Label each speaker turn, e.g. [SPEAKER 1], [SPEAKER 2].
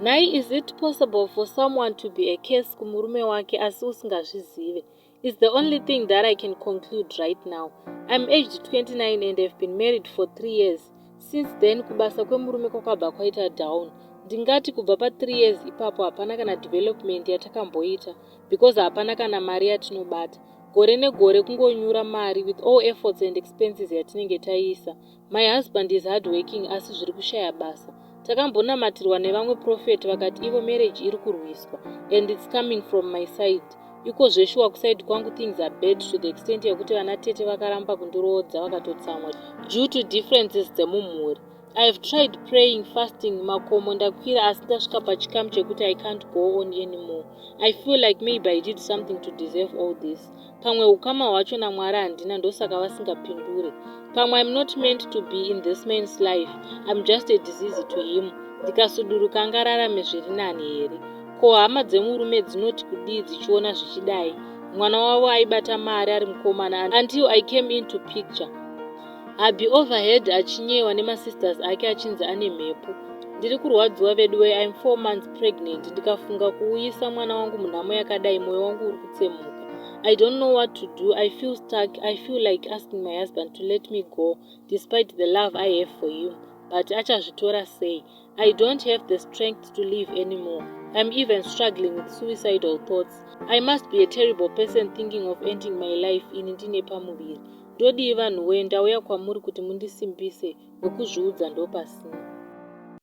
[SPEAKER 1] Nhai, is it possible for someone to be a curse kumurume wake asi usingazvizive? It's the only thing that I can conclude right now. I'm aged 29 and have been married for 3 years. Since then, kubasa kwemurume kwakabva kwaita down. Ndingati kubva pa3 years ipapo hapana kana development yatakamboita, because hapana kana mari yatinobata. Gore negore kungonyura mari with all efforts and expenses yatinenge taiisa. My husband is hard working, asi zviri kushaya basa. Takambonamatirwa nevamwe prophet, vakati ivo marriage iri kurwiswa and it's coming from my side. Iko zveshuwa, kuside kwangu things are bad to the extent yekuti vana tete vakaramba kundiroodza, vakatotsamwa due to differences dzemumhuri. I have tried praying, fasting, makomo ndakwira, asi ndasvika pachikamu chekuti I can't go on anymore. I feel like maybe I did something to deserve all this. Pamwe ukama hwacho naMwari handina, ndosaka vasingapindure. Pamwe I'm not meant to be in this man's life. I'm just a disease to him. Ndikasuduruka angararame zviri nani here? Ko hama dzemurume dzinoti kudii dzichiona zvichidai? Mwana wavo aibata mari ari mukomana until I came into picture. Hubby overhead achinyewa nemasisters ake achinzi ane mhepo. Ndiri kurwadziwa veduwe. I'm 4 months pregnant. Ndikafunga kuuyisa mwana wangu munhamo yakadai, mwoyo wangu uri kutsemuka. I don't know what to do. I feel stuck. I feel like asking my husband to let me go despite the love I have for him, but achazvitora sei? I don't have the strength to live anymore. I'm even struggling with suicidal thoughts. I must be a terrible person thinking of ending my life ini ndine pamuviri. Ndodii vanhu wee? Ndauya kwamuri kuti mundisimbise, wekuzviudza ndopasina.